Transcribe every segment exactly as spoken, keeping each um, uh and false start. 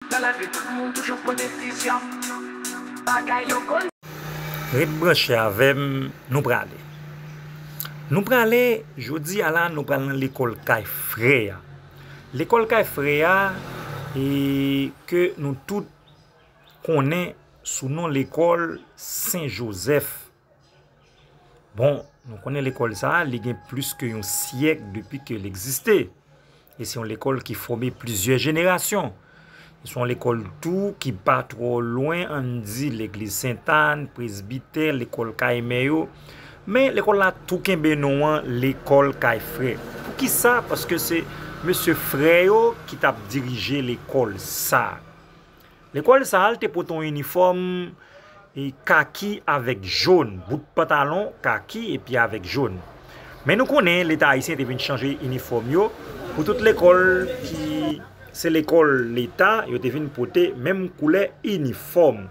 Nan lavi, tout moun toujou pran desizyon. Bagay yo konn. Ret branche avè m, nou prale. Nou prale, jodi a la, nou pral nan lekòl Kay Frè a. Lekòl Kay Frè a, e ke nou tout konnen sou non lekòl Sen Jozèf. Bon, nou konnen lekòl sa a, li gen plis ke yon syèk depi ke l egziste. E se yon lekòl ki fòme plizyè jenerasyon. Se yon lekòl tou ki pa twò lwen, ann di legliz Sentàn, Presbitè, lekòl Kay Mè yo. Men lekòl la tou kenbe non an, lekòl Kay Frè. Poukisa? Paske se mesye Frè yo ki t ap dirije lekòl sa a. Lekòl sa a, l te pote yon inifòm e kaki avèk jòn, bout pantalon kaki epi avèk jòn. Men nou konnen Leta ayisyen te vin chanje inifòm yo pou tout lekòl ki se lekòl Leta, yo te vin pote menm koulè inifòm.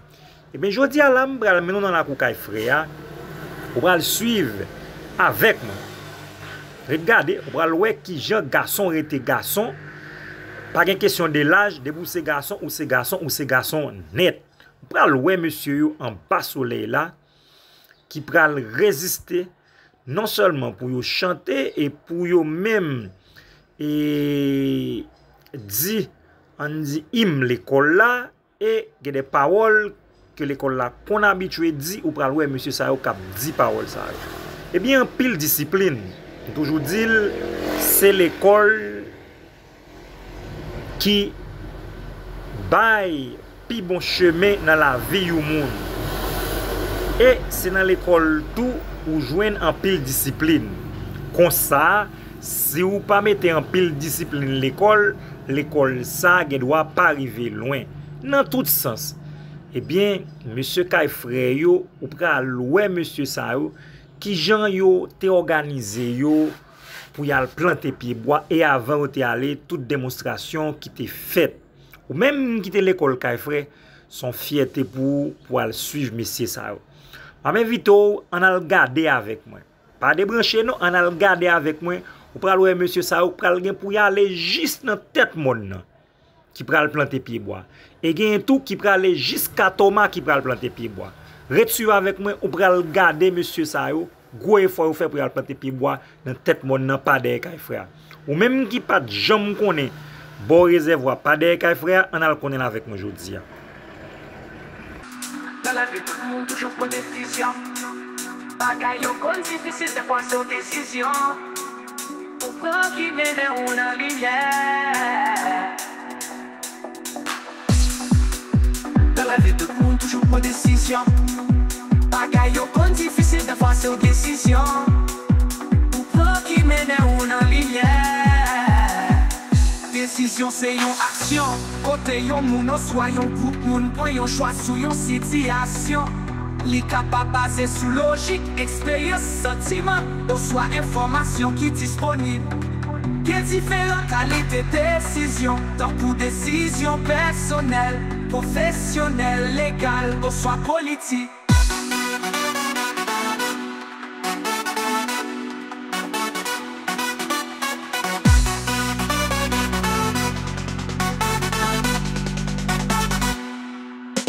Ebyen, jodi a la, m pral mennen w nan lakou Kay Frè a, ou pral swiv avèk mwen. Ret gade, ou pral wè kijan gason rete gason. Pa gen kesyon de laj, depi w se gason, ou se gason, ou se gason nèt. Ou pral wè mesye yo anba solèy la, ki pral reziste, non sèlman pou yo chante e pou yo menm, e, di, ann di, im lekòl la, e gen de pawòl ke lekòl la konn abitye di, ou pral wè mesye sa yo k ap di pawòl sa yo. Ebyen, anpil disiplin. M toujou di l, se lekòl ki bay pi bon chemen nan lavi yon moun. E se nan lekòl tou ou jwenn anpil disiplin. Konsa, si w pa mete anpil disiplin lekòl, lekòl sa gen dwa pa rive lwen. Nan tout sans. Ebyen, mesye Kay Frè yo, ou pral wè mesye sa yo, kijan yo te òganize yo pou y al plante pye bwa, e avan yo te ale, tout demonstrasyon ki te fèt. Ou menm ki te lekòl Kay Frè, se yon fyète pou ou pou al swiv mesye sa yo. M ap envite w, ann al gade avèk mwen. Pa debranche non, ann al gade avèk mwen. Ou pral wè mesye sa yo pral gen pou y ale jis nan tèt mòn nan ki pral plante pye bwa. E genyen tou ki prale jiska Toma ki pral plante pye bwa. Ret swiv avèk mwen, ou pral gade mesye sa yo, gwo efò yo fè pou y al plante pye bwa nan tèt mòn nan, pa dèyè kay frè a. Ou menm ki pa t janm konnen bò rezèvwa pa dèyè kay frè a, ann al konnen l avèk mwen jodi a. Nan lavi, tout moun toujou pran desizyon. Bagay yo konn difisil, dèfwa se yon desizyon ou pran ki mennen ou nan limyè. Nan lavi, tout moun toujou pran desizyon. Bagay yo konn difisil, dèfwa se yon desizyon ou pran ki mennen ou nan limyè. Desizyon se yon aksyon, kote yon moun oswa yon gwoup moun pran yon chwa sou yon sitiyasyon. Li kapab baze sou lojik, eksperyans, santiman, oswa enfòmasyon ki disponib. Gen diferan kalite desizyon, tankou desizyon pèsonèl, pwofesyonèl, legal, oswa politik.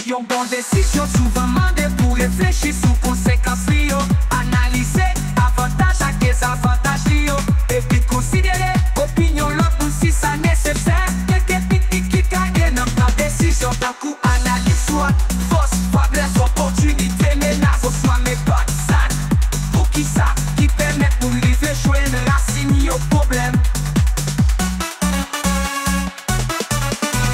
Yon bon desizyon souvan mande pou reflechi sou konsekans li yo, analize avantaj ak dezavantaj li yo, epi konsidere opinyon lòt moun si sa nesesè. Gen kèk teknik ki ka ede nan pran desizyon, tankou analiz SWOT, fòs, fèblès, opòtinite, menas, oswa metòd SAT. Poukisa? Ki pèmèt moun rive jwenn rasin yon pwoblèm.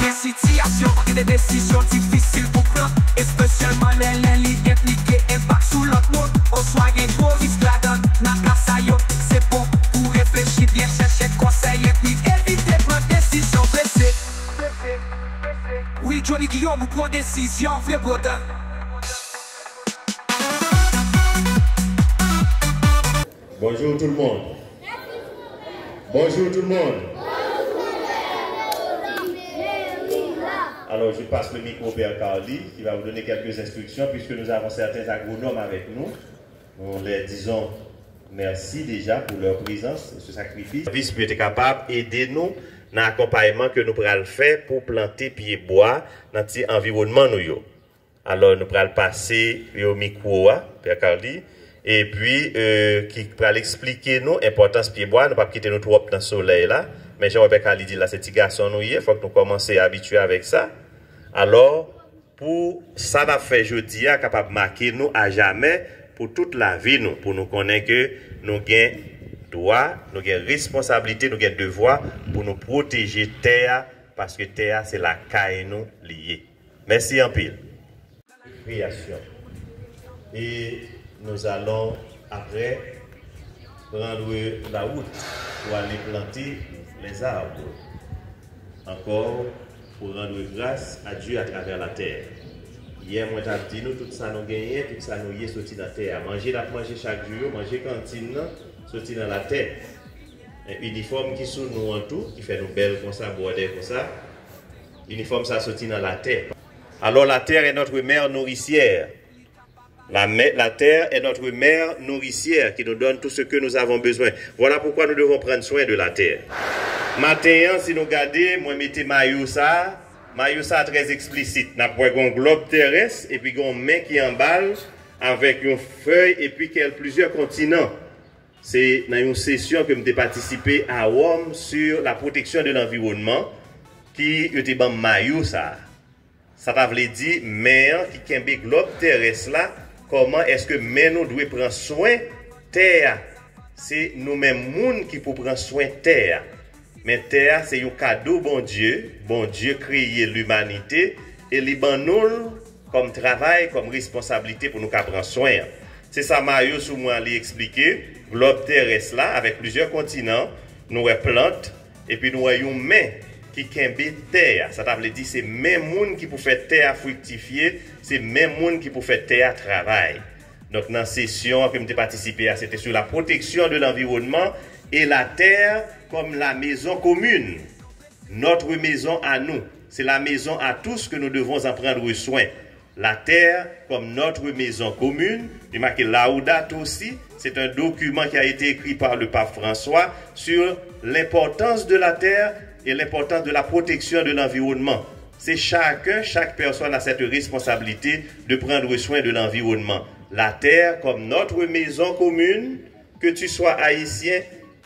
Gen sitiyasyon kote desizyon difisil pou pran, espesyalman lè, lè li enplike enpak sou lòt moun, oswa gen gwo risk ladan l. Nan ka sa yo, se bon pou reflechi byen, chèche konsèy, epi evite pran desizyon prese. Wi, Johnny Guillaume, ou pran desizyon, vre brother. Bonjour tout le monde. Bonjour tout le monde. Alors, je passe le micro au père Carly, qui va vous donner quelques instructions, puisque nous avons certains agronomes avec nous. Nous leur disons merci déjà pour leur présence et ce sacrifice. Pou yo te kapab ede nou nan akonpayman ke nou pral fè pou plante pye bwa nan ti anviwònman nou yo. Alò, nou pral pase yo mikwo a, Pè Carly, epi, e, ki pral eksplike nou enpòtans pye bwa. Nou p ap kite nou twòp nan solèy la, men jan w wè Pè Carly di la, se ti gason nou ye, fòk nou kòmanse abitye avèk sa. Alò, pou sa n ap fè jodi a kapab make nou ajamè pou tout lavi nou, pou nou konnen ke nou gen dwa, nou gen responsablite, nou gen devwa pou nou pwoteje tè a, paske tè a se lakay nou li ye. Mèsi anpil. Création. Et nous allons après prendre la route pour aller planter les arbres. Encore pour rendre grâce à Dieu à travers la terre. Yè, mwen t ap di nou, tout sa nou genyen, tout sa nou ye, soti nan tè a. Manje n ap manje chak jou yo, manje kantin nan, soti nan latè. Men inifòm ki sou nou an tou, ki fè nou bèl konsa, bwòdè konsa, inifòm sa soti nan latè. Alors la terre est notre mère nourricière. La, mè- la terre est notre mère nourricière qui nous donne tout ce que nous avons besoin. Voilà pourquoi nous devons prendre soin de la terre. Maten an, si nou gade, mwen mete mayo sa. Mayo sa trè eksplisit. N ap wè gon glòb terès epi gon men ki anba l avèk yon fèy epi kèl plizyè kontinan. Se nan yon sesyon ke m te patisipe a Wòm sur la protection de l'environnement ki yo te ban m mayo sa a. Sa ta vle di men an ki kenbe glòb terès la, kòman èske men nou dwe pran swen tè a? Se nou menm moun ki pou pran swen tè a. Men tè a se yon kado Bondye, Bondye kreye limanite e li ban nou l kòm travay, kòm responsablite pou nou ka pran swen an. Se sa mayo sou mwen an li eksplike, glòb terès la avèk plizyè kontinan, nou wè plant, epi nou wè yon men ki kenbe tè a. Sa ta vle di se men moun ki pou fè tè a friktifye, se men moun ki pou fè tè a travay. Donk nan sesyon an ke m te patisipe a, se te sur la protection de l'environnement et la terre comme la maison commune. Notre maison à nous. C'est la maison à tous que nous devons en prendre soin. La terre comme notre maison commune. Remarquez, Laudato Si, c'est un document qui a été écrit par le pape François sur l'importance de la terre et l'importance de la protection de l'environnement. C'est chacun, chaque personne a cette responsabilité de prendre soin de l'environnement. La terre comme notre maison commune, que tu sois haïtien,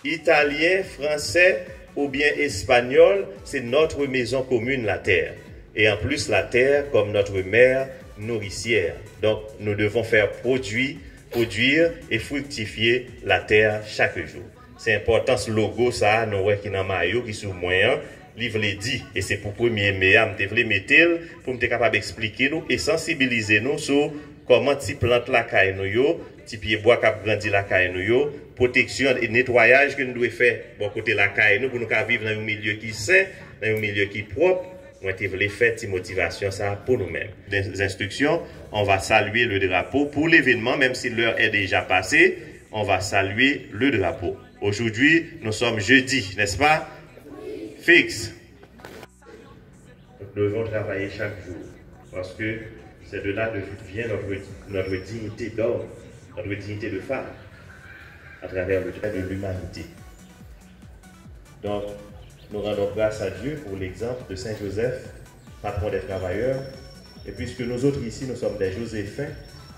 italien, français ou bien espagnol, c'est notre maison commune, la terre. Et en plus, la terre comme notre mère nourricière. Donc, nous devons faire produire, produire et fructifier la terre chaque jour. Se enpòtans logo sa a nou wè ki nan mayo ki sou mwen an, li vle di, e se pou premye me a m te vle mete l pou m te kapab eksplike nou e sansibilize nou sou kòman ti plant lakay nou yo, ti pye bwa k ap grandi lakay nou yo, pwoteksyon e netwayaj ke nou dwe fè bò kote lakay nou pou nou ka viv nan yon milye ki sen, nan yon milye ki pwòp. Mwen te vle fè ti motivasyon sa a pou nou menm. Des instructions, on va saluer le drapeau pour l'événement, même si l'heure est déjà passée, on va saluer le drapeau. Aujourd'hui, nous sommes jeudi, n'est-ce pas? Fixe. Nous devons travailler chaque jour, parce que c'est de là que vient notre, notre dignité d'homme, notre dignité de femme, à travers le travail de l'humanité. Donc, nous rendons grâce à Dieu pour l'exemple de Saint Joseph, patron des travailleurs. Et puisque nous autres ici, nous sommes des Joséphins,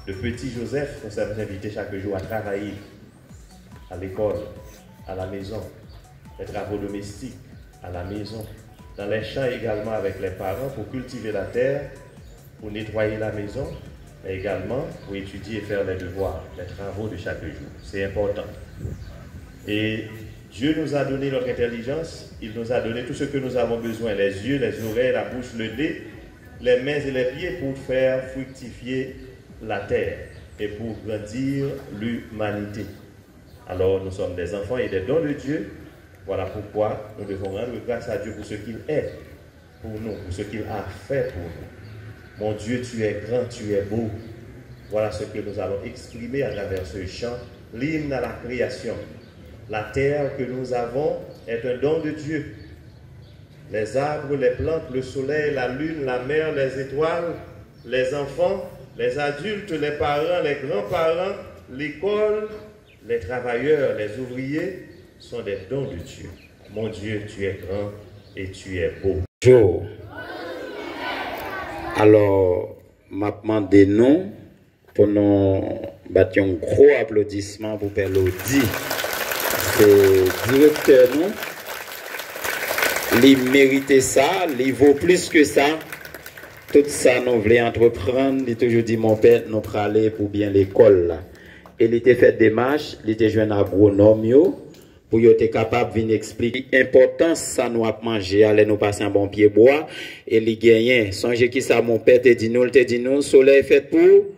de petits Joseph, nous sommes invités chaque jour à travailler à l'école, à la maison, les travaux domestiques, à la maison, dans les champs également avec les parents pour cultiver la terre, pour nettoyer la maison, mais également pour étudier et faire les devoirs, les travaux de chaque jour. C'est important. Et Dieu nous a donné notre intelligence, il nous a donné tout ce que nous avons besoin, les yeux, les oreilles, la bouche, le nez, les mains et les pieds pour faire fructifier la terre et pour grandir l'humanité. Alors, nous sommes des enfants et des dons de Dieu. Voilà pourquoi nous devons rendre grâce à Dieu pour ce qu'il est pour nous, pour ce qu'il a fait pour nous. Mon Dieu, tu es grand, tu es beau. Voilà ce que nous allons exprimer à travers ce chant, l'hymne à la création. La terre que nous avons est un don de Dieu. Les arbres, les plantes, le soleil, la lune, la mer, les étoiles, les enfants, les adultes, les parents, les grands-parents, l'école, les travailleurs, les ouvriers sont des dons de Dieu. Mon Dieu, tu es grand, Et tu es beau. Joe. Alò, m ap mande nou pou nou bat yon gwo aplodisman pou Pè Lodi. Se direktè nou. Li merite sa, li vo plis ke sa. Tout sa nou vle antreprann, li toujou di, "Mon pè, nou prale pou byen lekòl la." E li te fè demach, li te jwenn agwonòm yo, pou yo te kapab vin eksplike enpòtans sa nou ap manje a lè nou pase anba yon pye bwa, e li genyen. Sonje kisa mon pè te di nou, l te di nou, solèy fèt pou,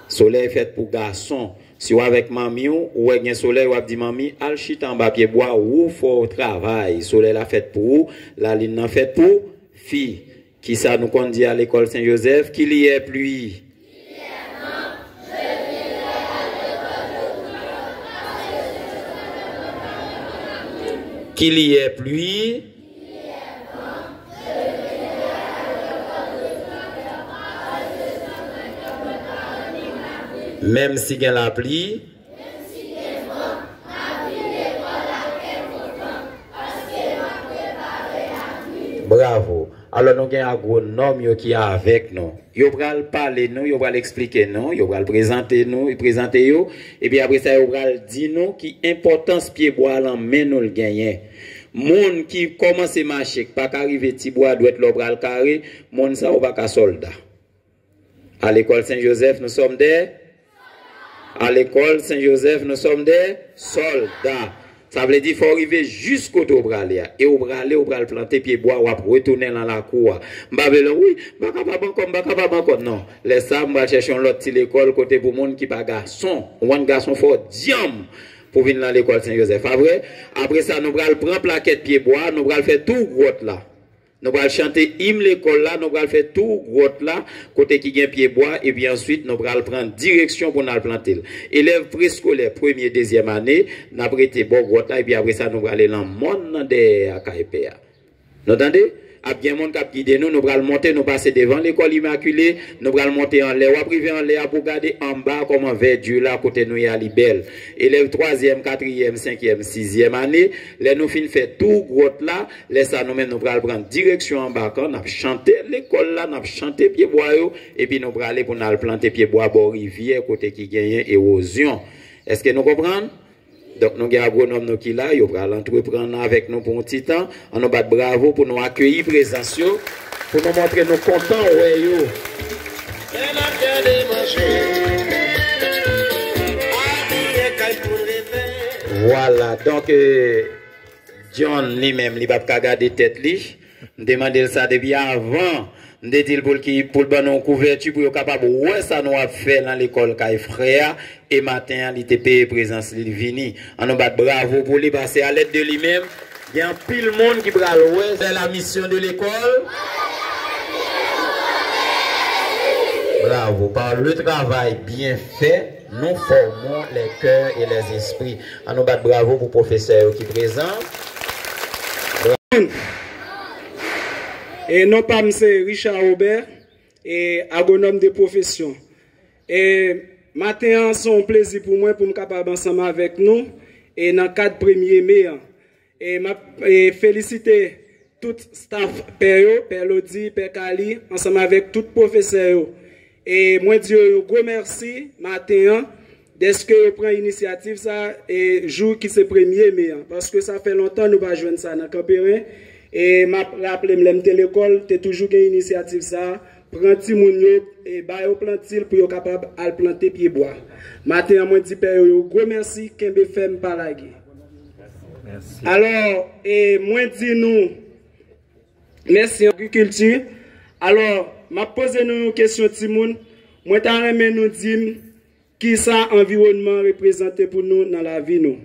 solèy fèt pou gason. Si w avèk manmi w, ou wè gen solèy, w ap di, "Manmi, al chita anba pye bwa, ou fò w travay. Solèy la fèt pou ou, lalin nan fèt pou fi." Kisa nou konn di a lekòl Sen Jozèf? Qu'il y ait pluie. Qu'il y ait pluie. Menm si gen lapli. Bravo. Alò, nou gen agwonòm yo ki avèk nou. Yo pral pale nou, yo pral eksplike nou, yo pral prezante nou, prezante yo. Epi apre sa, yo pral di nou ki enpòtans pyebwa lan men nou l genyen. Moun ki kòmanse mache, k pa ka rive ti bwa dwèt lè w pral kare, moun sa yo pa ka sòlda. À l'école Saint-Joseph, nous sommes des. À l'école Saint-Joseph, nous sommes des soldats. Sa vle di, fò w rive jis kote w prale a. E w prale, w pral plante pyebwa, w ap retounen nan lakou a. M pa vle lè, wi, m pa kapab ankò, m pa kapab ankò. Non. Lè sa, m pral chèche yon lòt ti lekòl kote pou moun ki pa gason. Ou konprann, gason fò w dyanm pou vin nan lekòl Sen Jozèf. Pa vre? Apre sa, nou pral pran plakèt pyebwa, nou pral fè tou gwòt la. Nou pral chante im lekòl la, nou pral fè tou gwòt la, kote ki gen pyebwa, epi answit nou pral pran direksyon pou n al plante l. Elèv preskolè, premye, dezyèm ane, n ap rete bò gwòt la, epi apre sa nou prale lan mòn nan dèyè a kay pè a. Nou tande? Ap gen moun k ap gide nou, nou pral monte, nou pase devan lekòl Imakile, nou pral monte anlè. W ap rive anlè a pou w gade anba kòman vèdi la kote nou ye a li bèl. Elèv twazyèm, katriyèm, senkyèm, sizyèm ane, lè nou fin fè tou gwòt la, lè sa nou menm nou pral pran direksyon anba kan, n ap chante lekòl la, n ap chante pyebwa yo, epi nou prale pou n al plante pyebwa bò rivyè kote ki genyen ewozyon. Èske nou konprann? Donk, nou gen agwonòm nou ki la, yo pral antreprann avèk nou pou yon ti tan. An nou bat bravo pou nou akeyi prezans yo, pou nou montre nou kontan wè yo. Lè n ap gade manje, abiye kay pou revè. Vwala, donk, euh, John li menm, li p ap ka gade tèt li. M te mande l sa depi avan. M te di l pou l ki, pou l ban nou yon kouvèti pou yo kapab wè sa nou ap fè nan lekòl kay frè a. E maten an, li te peye prezans li, li vini. An nou bat bravo pou li, paske a lèd de li menm, gen anpil moun ki pral wè. C'est la mission de l'école. Bravo. Par le travail bien fait, nous formons les cœurs et les esprits. An nou bat bravo pou pwofesè yo ki prezan. E non pa m se Richard Robert, e agwonòm de pwofesyon. E maten an, se yon plezi pou mwen pou m kapab ansanm avèk nou, e nan kad premye me an. E m ap, e, felisite tout staff pè yo, pè Lodi, pè Kali, ansanm avèk tout pwofesè yo. E mwen di yo yon gwo mèsi maten an, dèske yo pran inisyativ sa, e jou ki se premye me an, paske sa fè lontan nou pa jwenn sa nan Kanperen. E m ap raple m, lè m te lekòl, te toujou gen inisyativ sa, pran timoun yo, e ba yo plantil pou yo kapab al plante pyebwa. Maten an, mwen di pè yo yon gwo mèsi, kenbe fèm, pa lage. Mèsi. Alò, e mwen di nou, mèsi agrikilti. Alò, m ap poze nou yon kesyon timoun. Mwen ta renmen nou di m kisa anviwònman reprezante pou nou nan lavi nou.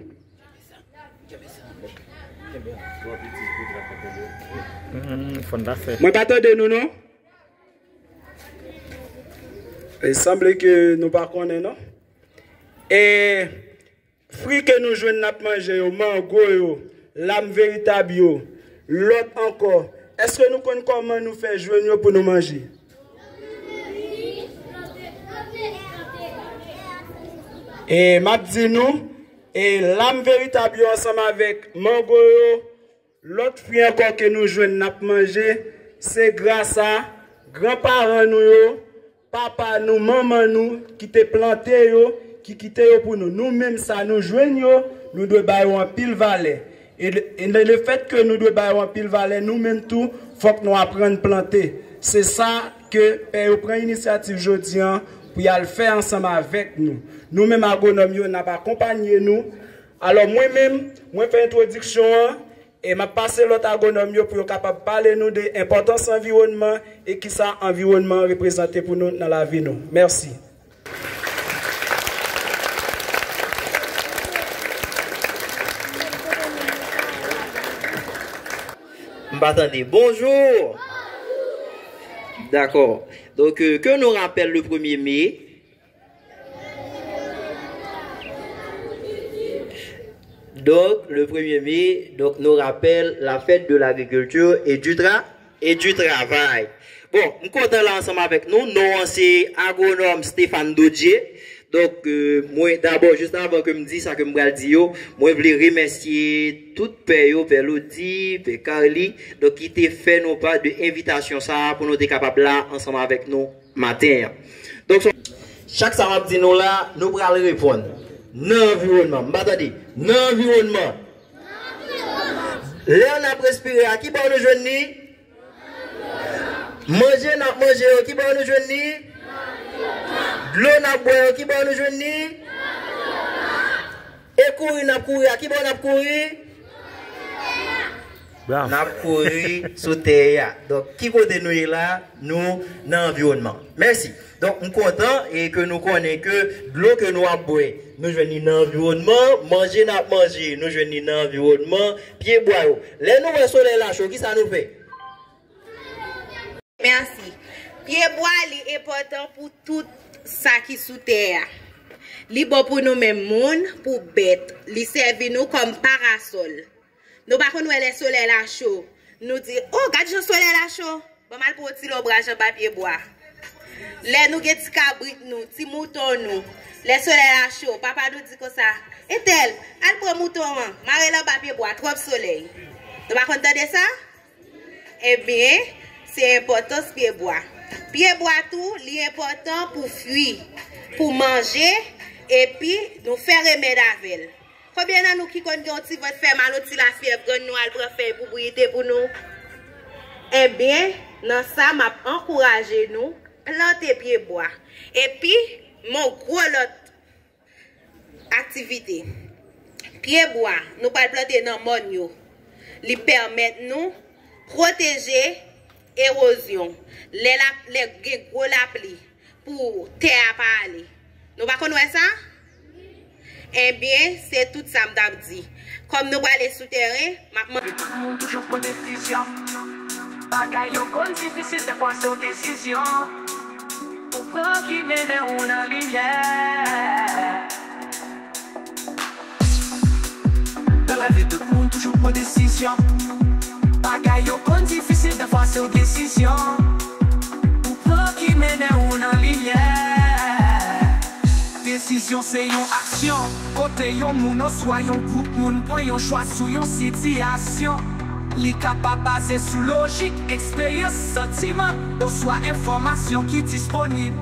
Mm, fòn ta fè. Mwen pa tande nou, non? E sanble ke nou pa konnen, non? E fwi ke nou jwenn n ap manje yo, mango yo, lam veritab yo, lòt ankò, èske nou konn kòman nou fè jwenn yo pou nou manje? E m ap di nou, e lam veritab yo ansanm avèk mango yo, Lòt fwi ankò ke nou jwenn n ap manje, se gras a granparan nou yo, papa nou, manman nou, ki te plante yo, ki kite yo pou nou. Nou menm, sa nou jwenn yo, nou dwe ba yo anpil valè. E le, e le, lefètke nou dwe ba yo anpil valè, nou menm tou, fòk nou aprann plante. Se sa ke pè yo pran inisyativ jodi an pou y al fè ansanm avèk nou. Nou menm agwonòm yo, n ap akonpanye nou. Alò, mwen menm, mwen fè entwodiksyon an, e m ap pase lòt agwonòm yo pou yo kapab pale nou de enpòtans anviwònman e kisa anviwònman an reprezante pou nou nan lavi nou. Mèsi. M pa tande. Bonjou. Dakò. Donk, euh, ke nou rapèl le premye me. Donk, le premye me, donk, nou rapèl la fèt de lagrikilti e di tra-, e di travay. Bon, m kontan la ansanm avèk nou. Non an se agwonòm Stéphane Dodier. Donk, euh, mwen, dabò, jis avan ke m di sa ke m pral di yo, mwen vle remèsye tout pè yo, pè Lodi, pè Carly, donk, ki te fè nou pa de envitasyon sa a pou nou te kapab la ansanm avèk nou maten an. Donk, so, chak sa m ap di nou la, nou pral reponn. Nan anviwònman. M pa tande. Nan anviwònman. Lè n ap respire a, ki bò nou jwenn li? Manje n ap manje yo, ki bò nou jwenn li? Dlo n ap bwè yo, ki bò nou jwenn li? E kouri n ap kouri a, ki bò n ap kouri? N ap kouri sou tè a. Donk, ki kote nou ye la? Nou nan anviwònman. Mèsi. Donk, m kontan e ke nou konnen ke dlo ke nou ap bwè, nou jwenn li nan anviwònman, manje n ap manje, nou jwenn li nan anviwònman, pyebwa yo. Lè nou wè solèy la cho, kisa nou fè? Mèsi. Pyebwa, li enpòtan pou tout sa ki sou tè a. Li bon pou nou menm moun, pou bèt. Li sèvi nou kòm parasòl. Nou pa konn wè lè solèy la cho. Nou di, "O, gad jan solèy la cho. Ban m al pran yon ti lonbraj anba pyebwa." Lè nou gen ti kabrit nou, ti mouton nou, lè solèy la cho, papa nou di konsa, "Entèl, al pran mouton an, mare l anba pyebwa, twòp solèy." Nou pa konn tande sa? Ebyen, se enpòtans pyebwa. Pyebwa tou, li enpòtan pou fwi, pou manje, epi nou fè remèd avè l. Konbyen nan nou ki konn gen yon ti vant fè mal, yon ti lafyèv, grann nou al pran fèy pou bouyi te pou nou? Ebyen, nan sa, m ap ankouraje nou, plante pyebwa. Epi, m yon gwo lòt aktivite. Pyebwa, nou pral plante nan mòn yo. Li pèmèt nou pwoteje ewozyon. Lè la, lè gen gwo lapli, pou tè a pa ale. Nou pa konn wè sa? Ebyen, se tout sa m t ap di. Kòm nou prale sou tèren, m ap mande. Pou moun toujou pran desizyon. Bagay yo konn difisil, dèfwa se yon desizyon ou pran ki mennen ou nan limyè. Nan lavi, tout moun toujou pran desizyon. Bagay yo konn difisil, dèfwa se yon desizyon ou pran ki mennen ou nan limyè. Desizyon se yon aksyon, kote yon moun oswa yon gwoup moun pran yon chwa sou yon sitiyasyon. Li kapab baze sou lojik, eksperyans, santiman, oswa enfòmasyon ki disponib.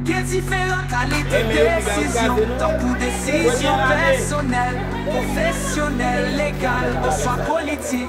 Gen diferan kalite desizyon, tankou desizyon pèsonèl, pwofesyonèl, legal, oswa politik.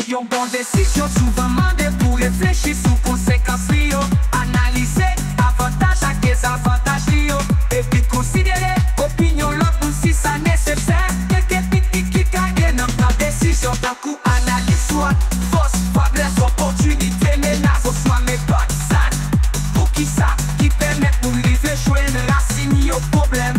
Yon bon desizyon souvan mande pou reflechi sou konsekans li yo, analize avantaj ak dezavantaj li yo, epi konsidere opinyon lòt moun si sa nesesè. Gen kèk teknik ki ka ede nan pran desizyon, tankou analiz SWOT, fòs, feblès, opòtinite, menas, oswa metòd SAT. Poukisa? Ki pèmèt moun rive jwenn rasin yon pwoblèm.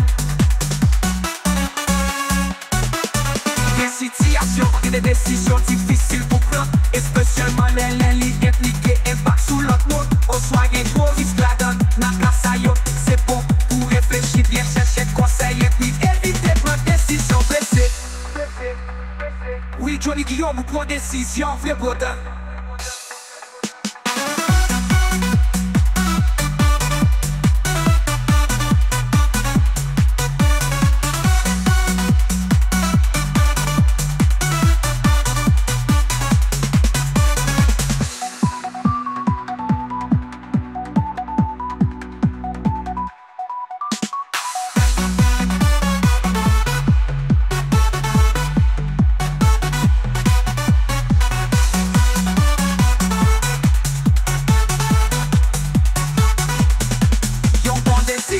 Gen sitiyasyon kote de desizyon difisil pou pran, espesyalman lè, lè li enplike enpak sou lòt moun, oswa gen gwo risk ladan l. Nan ka sa yo, se bon pou reflechi byen, chèche konsèy, epi evite pran desizyon prese. Wi, Johnny Guillaume, ou pran desizyon vre, brother.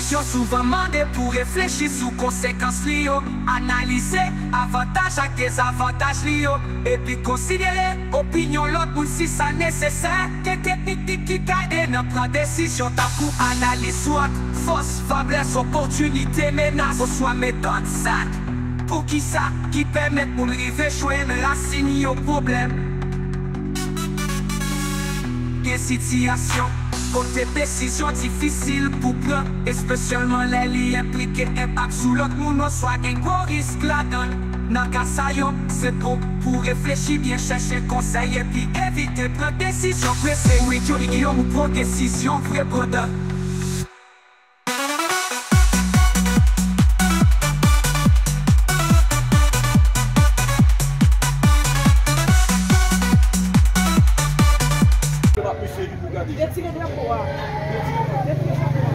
Yo souvan mande pou reflechi sou konsekans li yo, analize avantaj ak dezavantaj li yo, epi konsidere opinyon lòt moun si sa nesesè. Gen teknik ki ka ede nan pran desizyon, tankou analiz SWOT, fòs, feblès, opòtinite, menas, oswa metòd SAT. Poukisa ki pèmèt moun rive jwenn rasin yon pwoblèm? Gen sitiyasyon kote desizyon difisil pou pran, espesyalman lè li enplike enpak sou lòt moun oswa gen gwo risk ladan l. Nan ka sa yo, se bon pou reflechi byen, chèche konsèy, epi evite pran desizyon prese. Wi, Johnny Guillaume pran desizyon vre pandan. Retire drapo a. Retire chapo a.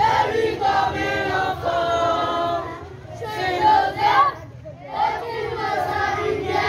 Eli kòm enfan. Sen Jozèf, retire sa limyè.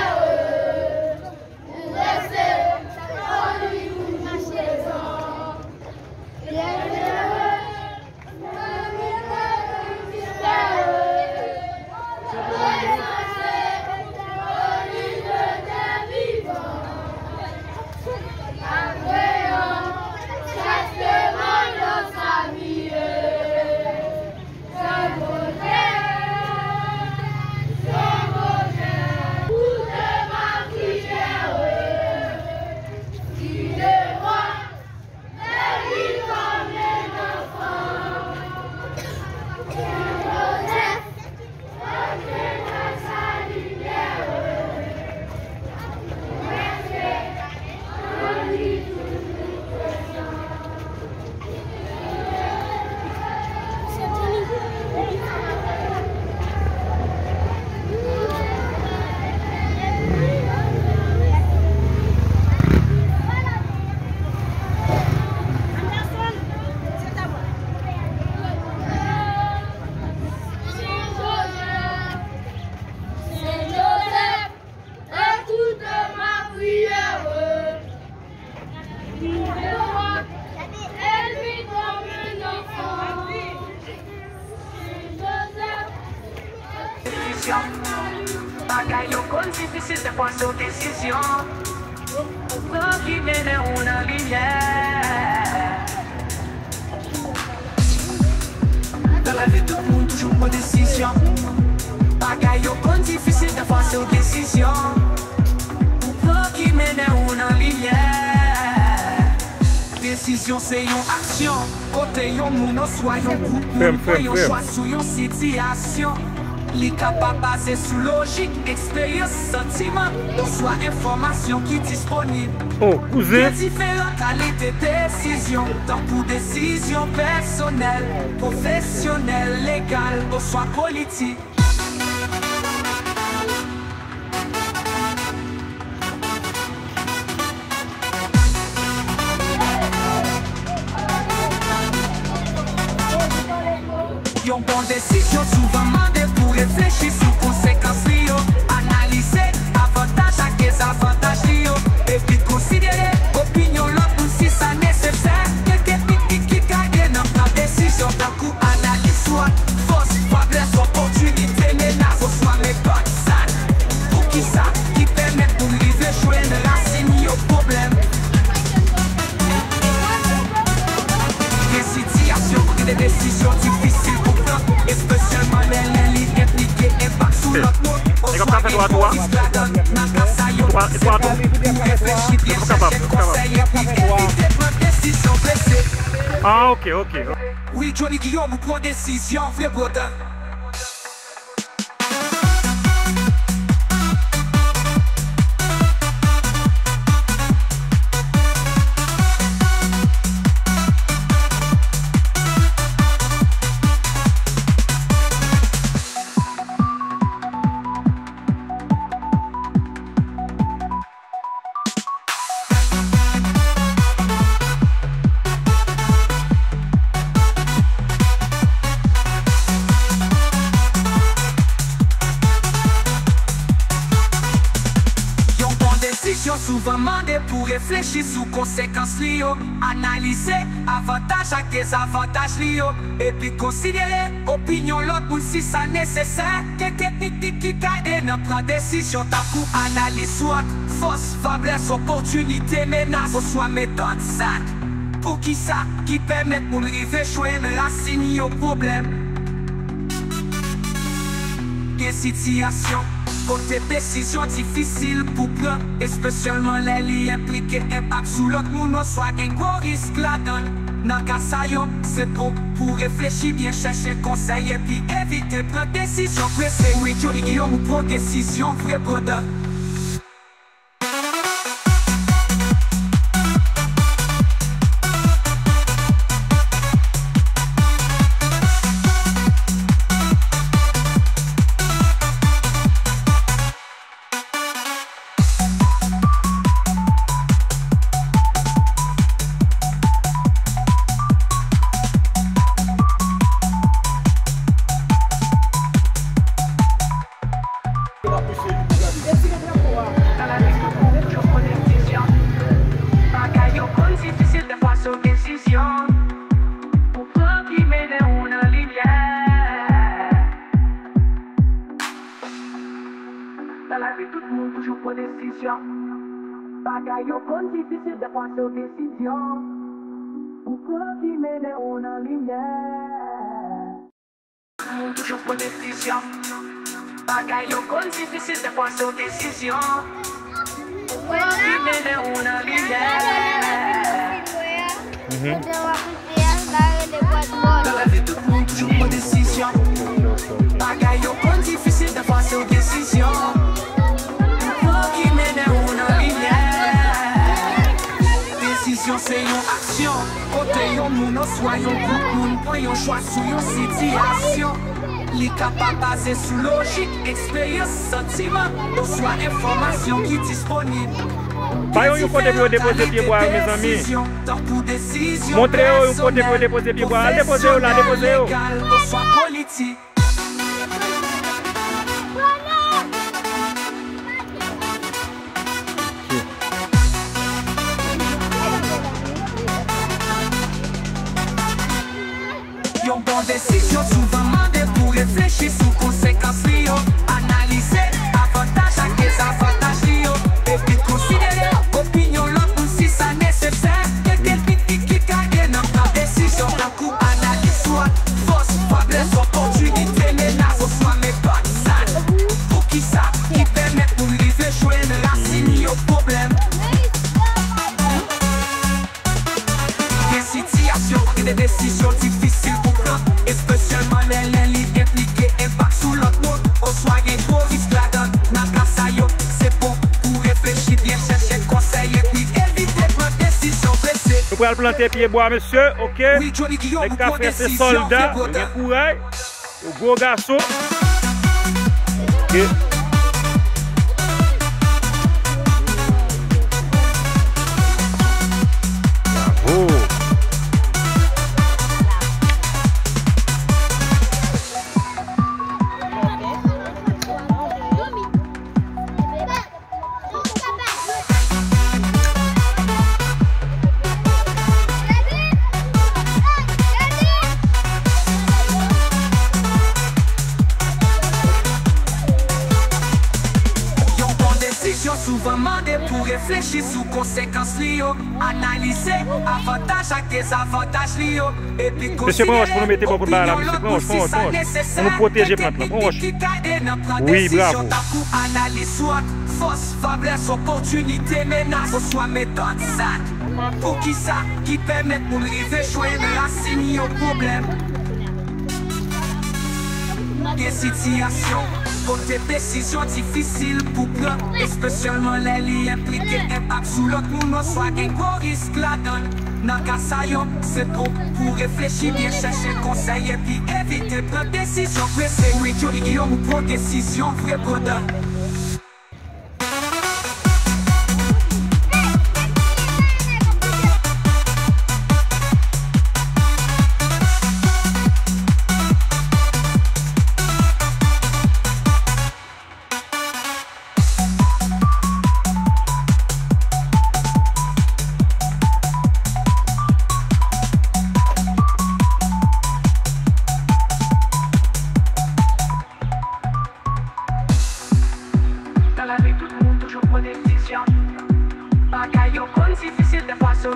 Écoute ma prière. Élève-moi comme un enfant. Desizyon. Bagay yo konn difisil, se pran yon desizyon pou pran ki mennen ou nan limyè. Nan lavi, tout moun toujou pran desizyon. Bagay yo konn difisil, dèfwa se yon desizyon pou pran ki mennen ou nan limyè. Desizyon se yon aksyon kote yon moun oswa yon gwoup moun pran yon chwa sou yon sitiyasyon. Li kapab baze sou lojik, eksperyans, santiman, oswa enfòmasyon ki disponib. Oh, kouzen. Gen diferan kalite desizyon, tankou desizyon pèsonèl, pwofesyonèl, legal, oswa politik. Yon bon desizyon souvan mande pou reflechi sou konsekans li yo, analize avantaj ak dezavantaj li yo, epi konsidere opinyon lòt moun si sa nesesè. Gen teknik ki ka ede nan pran desizyon, tankou analiz SWOT, fòs, feblès, opòtinite, menas, oswa metòd SAT. Poukisa ki pèmèt moun rive jwenn rasin yon pwoblèm? Gen sitiyasyon kote gen desizyon difisil pou pran, espesyalman lè, lè li enplike enpak sou lòt moun oswa gen gwo risk ladan l. Nan ka sa yo, se bon pou reflechi byen, chèche konsèy epi evite pran desizyon prese. Ah, ok, ok. Wi, Johnny Guillaume pran desizyon vre pandan. Reflechi sou konsekans li yo, analize avantaj ak dezavantaj li yo, epi konsidere opinyon lòt moun si sa nesesè. Gen teknik ki ka ede nan pran desizyon, tankou analiz SWOT, fòs, feblès, opòtinite, menas, oswa metòd SAT. Poukisa ki pèmèt moun rive jwenn rasin yon pwoblèm? Gen sitiyasyon kote desizyon difisil pou pran, espesyalman lè li enplike enpak sou lòt moun oswa gen gwo risk ladan l. Nan ka sa yo, se bon pou reflechi byen, chèche konsèy epi evite pran desizyon prese. Wi, Johnny Guillaume, ou pran desizyon vre, brother. Nan lavi, tout moun toujou pran desizyon. Bagay yo konn difisil, dèfwa se yon desizyon ou pran ki mennen ou nan limyè. Nan lavi, tout moun toujou pran desizyon. Bagay yo konn difisil, dèfwa se yon desizyon ou pran ki mennen ou nan limyè. Moun toujou pran desizyon. Bagay yo konn difisil, dèfwa se yon desizyon ou pran ki mennen ou nan limyè. Mhm. Nan lavi, tout moun toujou pran desizyon. Bagay yo konn difisil, dèfwa se yon desizyon ou pran ki mennen ou nan limyè. Desizyon se yon aksyon kote yon moun oswa yon gwoup moun pran yon chwa sou yon sitiyasyon. Li kapab baze sou lojik, eksperyans, santiman, oswa enfòmasyon ki disponib. Ba yo yon kote pou yo depoze pye bwa yo, mezanmi. Montre yo yon kote pou yo depoze pye bwa. Al depoze yo la, depoze yo. Oswa politik. Yon bon desizyon souvan mande pou reflechi sou konsekans li yo, analize avantaj ak dezavantaj li yo, epi konsidere opinyon lòt moun si sa nesesè. Gen kèk teknik ki ka ede nan pran desizyon, tankou analiz SWOT, fòs, feblès, opòtinite, menas, oswa metòd SAT. Poukisa ki pèmèt moun rive jwenn rasin yon pwoblèm? Gen sitiyasyon kote gen desizyon difisil pou pran, espesyalman lè, lè li enplike enpak sou lòt moun, oswa gen gwo risk ladan l. Nan ka sa yo, se bon pou reflechi byen, chèche konsèy, epi evite pran desizyon prese. Nou pral plante pye bwa, mesye, oke? Wi, Johnny Guillaume, nèg ka fè se sòlda, yo gen kouraj. Yo gwo gason. Ok. Bravo. Yon bon desizyon souvan mande pou reflechi sou konsekans li yo, analize avantaj ak dezavantaj li yo. Mesye, pran wòch pou nou mete bò kote bagay la, mesye, pran wòch, pran wòch, pran wòch. Pou nou pwoteje plant lan, pran wòch. Wi, bravo. Tankou analiz SWOT, fòs, feblès, opòtinite, menas, oswa metòd SAT. Poukisa ki pèmèt moun rive jwenn rasin yon pwoblèm? Gen sitiyasyon kote desizyon difisil pou pran, espesyalman lè li enplike enpak sou lòt moun oswa gen gwo risk ladan l. Nan ka sa yo, se bon pou reflechi byen, chèche konsèy epi evite pran desizyon prese. Wi, Johnny Guillaume, ou pran desizyon vre, brother.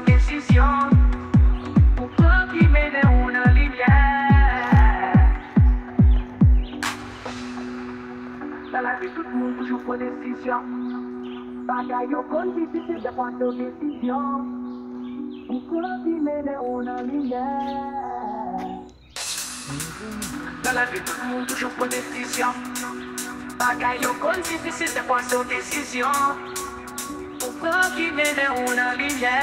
Desizyon ou pran ki mennen ou nan limyè. Nan lavi, tout moun toujou pran desizyon. Bagay yo konn difisil, dèfwa se yon desizyon ou pran ki mennen ou nan limyè. Nan lavi, tout moun toujou pran desizyon. Bagay yo konn difisil, dèfwa se yon desizyon ou pran ki mennen ou nan limyè.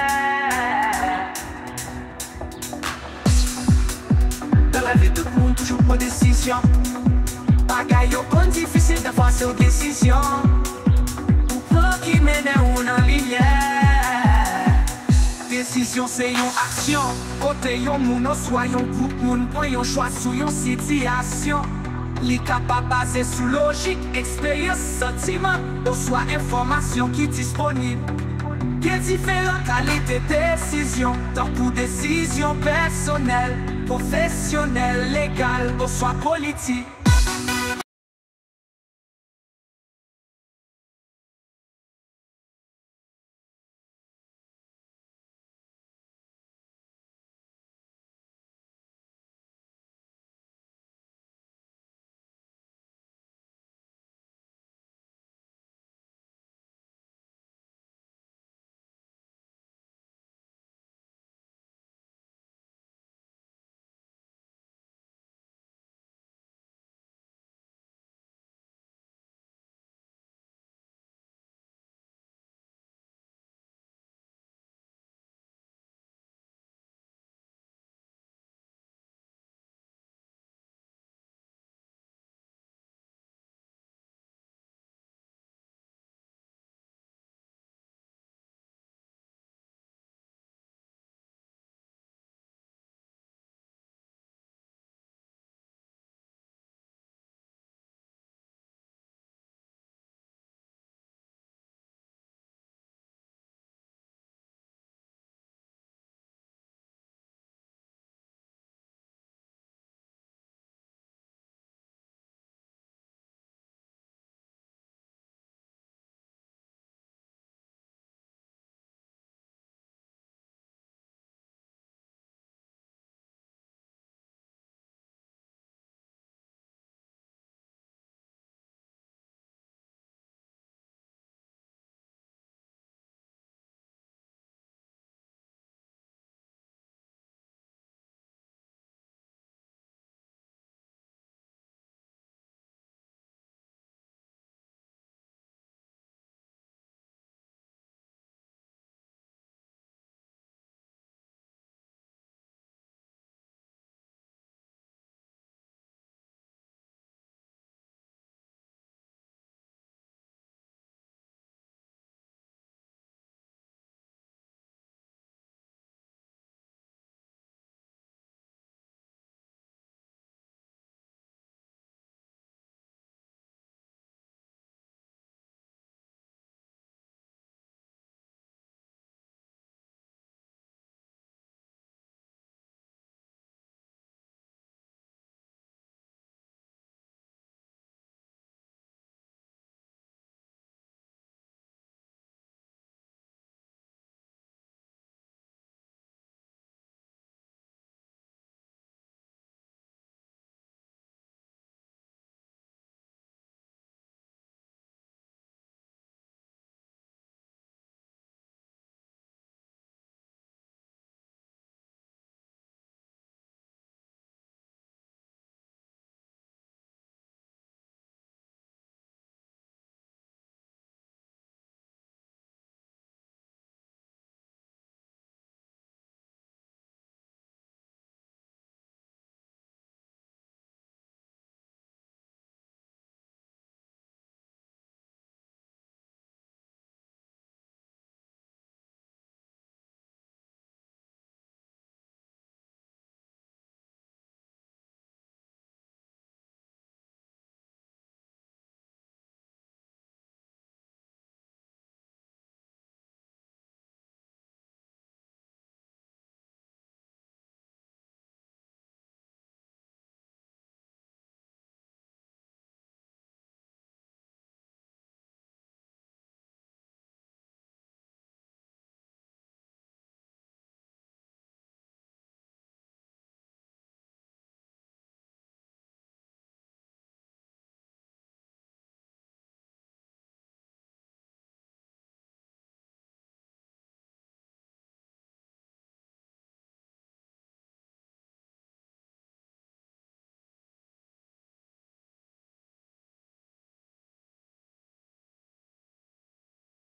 Nan lavi, tout moun toujou pran desizyon. Bagay yo konn difisil, dèfwa se yon desizyon ou pran ki mennen ou nan limyè. Desizyon se yon aksyon kote yon moun oswa yon gwoup moun pran yon chwa sou yon sitiyasyon. Li kapab baze sou lojik, eksperyans, santiman, oswa enfòmasyon ki disponib. Gen diferan kalite desizyon, tankou desizyon pèsonèl, pwofesyonèl, legal, oswa politik.